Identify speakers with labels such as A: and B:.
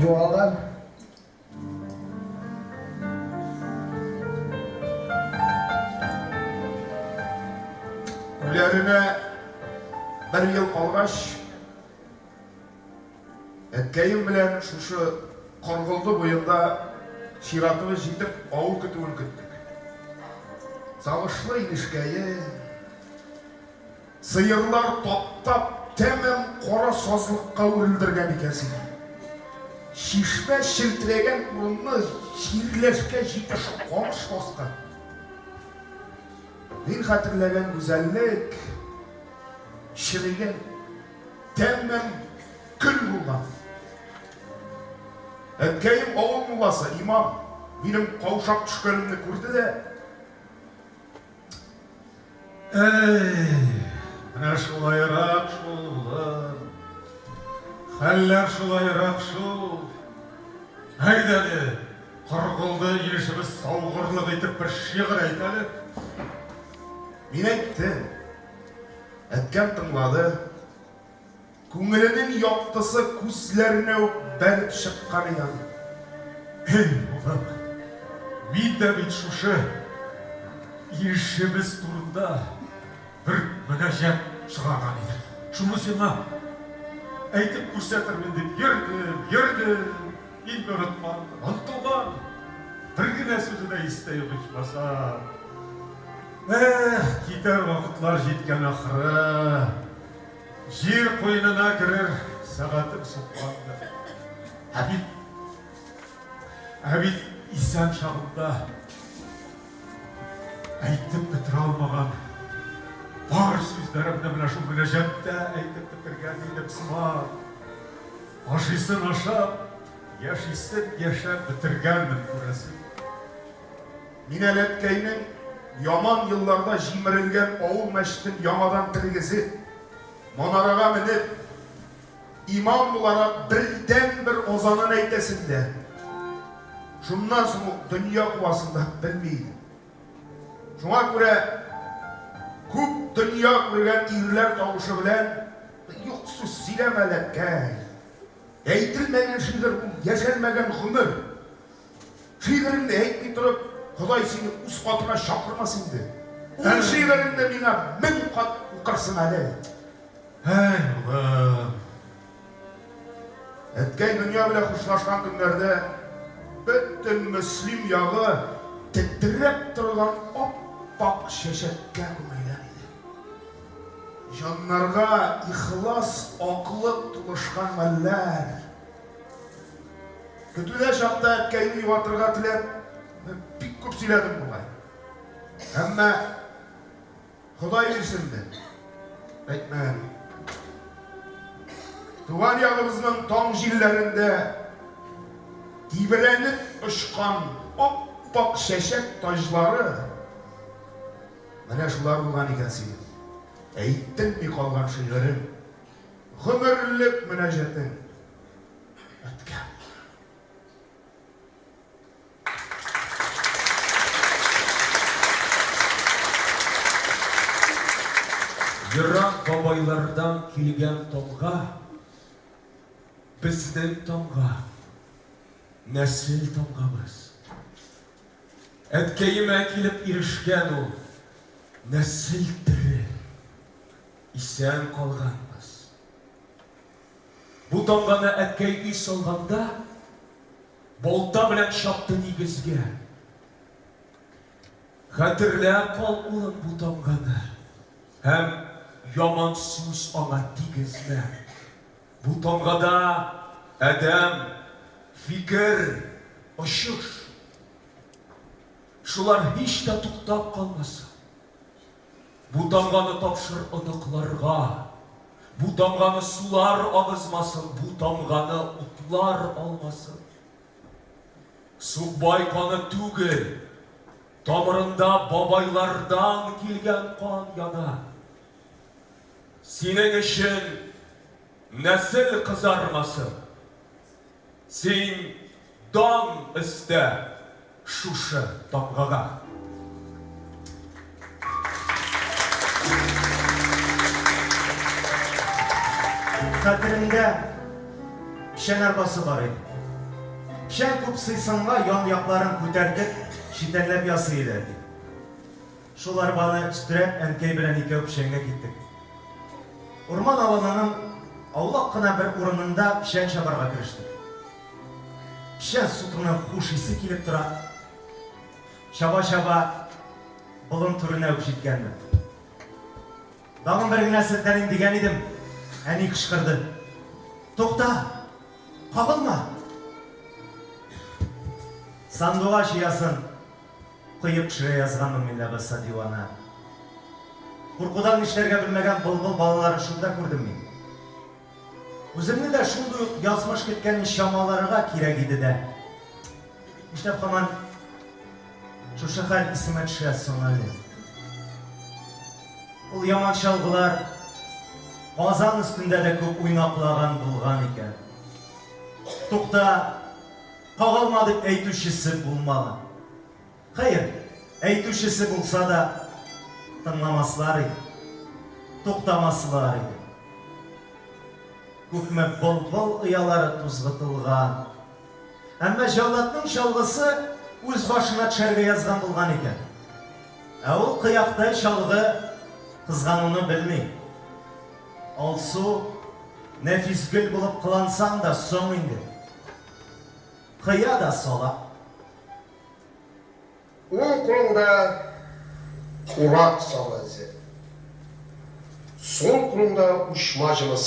A: Югалган.
B: Үләренә бер ел калгач, әткәем белән шушы Коргылды буенда чиратыбыз җитеп, авыл көтүен көттек. Сагышлы инешкәе. Сыерлар таптап, тәмам кара сазлыкка үрелдергән икән сине. Чишмә челтерәгән урынны чирләшкә җитеш камыш баскан. Мин хәтерләгән гүзәллек черегән, тәмам көл булган. Әткәем авыл мулласы, имам, минем каушап төшкәнемне күрде дә,
C: Әй, менә шулайрак шул, улым. Хәлләр шулайрак шул. Әйдә әле, Коргылды илешебез саугырлык итеп бер шигырь әйт әле.
B: Мин әйттем. Әткәм тыңлады. Күңеленең яктысы күзләренә үк бәреп чыккан иде аның.
C: Эй, улым, мин дә бит шушы илчебез турында бер мөнәҗәт чыгарган идем. Шуны сиңа әйтеп күрсәтермен дип йөрдем, йөрдем, инде онытканмын, онытылган. Бер генә сүзе дә истә юк ичмасам. Эх, китәр вакытлар җиткән ахры. Җир куенына керер сәгатем суккандыр. Ә бит, ә бит исән чагымда әйтеп бетерә алмаган бар сүзләремне менә шул мөнәҗәттә әйтеп бетергән идем сыман. Ашыйсын ашап, яшисен яшәп бетергәнмен, күрәсең.
B: Мин әле әткәйнең яман елларда җимерелгән авыл мәчетен яңадан тергезеп, манарага менеп, имам буларак бердәнбер азанын әйтәсен дә, шуннан соң ук дөнья куасын да белми идем. Шуңа күрә күп дөнья күргән ирләр тавышы белән, Юк сүз сөйләмә әле, әткәй! Әйтелмәгән шигырь ул, яшәлмәгән гомер. Шигыреңне әйтми торып, Ходай сине үз катына чакырмас инде. Ул шигыреңне миңа 1000 кат укырсың әле.
C: Әй, улым.
B: Әткәй дөнья белән хушлашкан көннәрдә бөтен Мөслим ягы тетрәп торган ап-ак чәчәккә күмелгән иде. Җаннарга ихлас аклык тулышкан мәлләр. Көтүдә чакта әткәйне юатырга теләп, бик күп сөйләдем бугай. Әмма Ходай бирсен инде, әйтмәгән. Туган ягыбызның таң җилләрендә тибрәнеп очкан ап-ак чәчәк таҗлары менә шулар булган икән синең. Әйтелми калган шигырең, гомерлек мөнәҗәтең. Әткәм.
D: Ерак бабайлардан килгән тамга, Безнең тамга, нәсел тамгабыз. Әткәемә килеп ирешкән ул, Нәсел тере, исән калганбыз. Бу тамганы әткәй өй салганда, балта белән чапты нигезгә. Хәтерләп кал, улым, бу тамганы һәм яман сүз аңа тигезмә. Бу тамгада адәм, фикер, очыш. Шулар һич тә туктап калмасын. Бу тамганы тапшыр оныкларга. Бу тамганы сулар агызмасын, бу тамганы утлар алмасын. Сукбай каны түгел, тамырында бабайлардан килгән кан яна. Синең өчен нәсел кызармасын. Син дан өстә шушы тамгага.
E: Хәтеремдә печән арбасы бар иде.
A: Печән күп сыйсынга ян-якларын күтәртеп, читәнләп ясый иде әти. Шул арбаны өстерәп, әнкәй белән икәү печәнгә киттек. Урман аланының аулак кына бер урынында печән чабарга керештек. Печән сутының хуш исе килеп тора. Чаба-чаба, болын түренә үк җиткәнмен. Тагын бер генә селтәним дигән идем, әни кычкырды. Тукта! Кагылма! Сандугач оясын коеп төшерә язганмын мин ләбаса, дивана. Куркудан нишләргә белмәгән былбыл балаларын шунда күрдем мин. Үземне дә шундый ук язмыш көткәнен чамаларга кирәк иде дә. Нишләп һаман шушы хәл исемә төшә соң әле? Ул яман чалгылар Казан өстендә дә күп уйнаклаган булган икән. Тукта, кагылма дип әйтүчесе булмаган. Хәер, әйтүчесе булса да, тыңламаслар иде, туктамаслар иде. Күпме былбыл оялары тузгытылган. Әмма җәлладның чалгысы үз башына төшәргә язган булган икән. Ә ул кыяктай чалгы кызгануны белми. Алсу, нәфис гөл булып кылансаң да соң инде. Кыя да сала.
E: Уң кулыңда урак сабы эзе. Сул кулыңда учма җылысы.